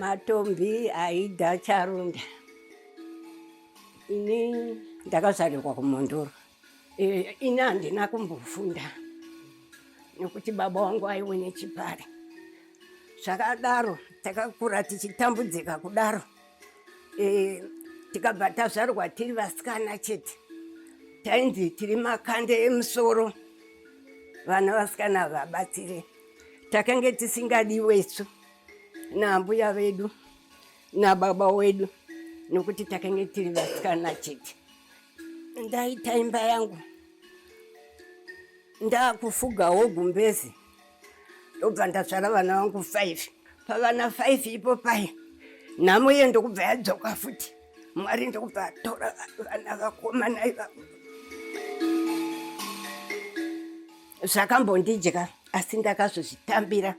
Matombi Aida Charunda. Ini ndakazvarirwa kuMhondoro. E, ini handina kumbofunda nekuti baba wangu aiwe nechipare. Zvakadaro takakura tichitambudzika kudaro. E, tikabva tazvarwa tiri vasikana chete. Tainzi tiri makande emusoro. Vana vasikana havabatsire. Takange tisingadiwe isu naambuya vedu nababa wedu nokuti takange tiri vasikana chete. Ndaita imba yangu ndakufugawo gumbezi ndobva ndazvara vana vangu 5. Pavana 5 ipo pai nhamo iye ndokubva yadzoka futi. Mwari ndokubva atora vana vakomana ivavo. Zvakambondidya asi ndakazozvitambira.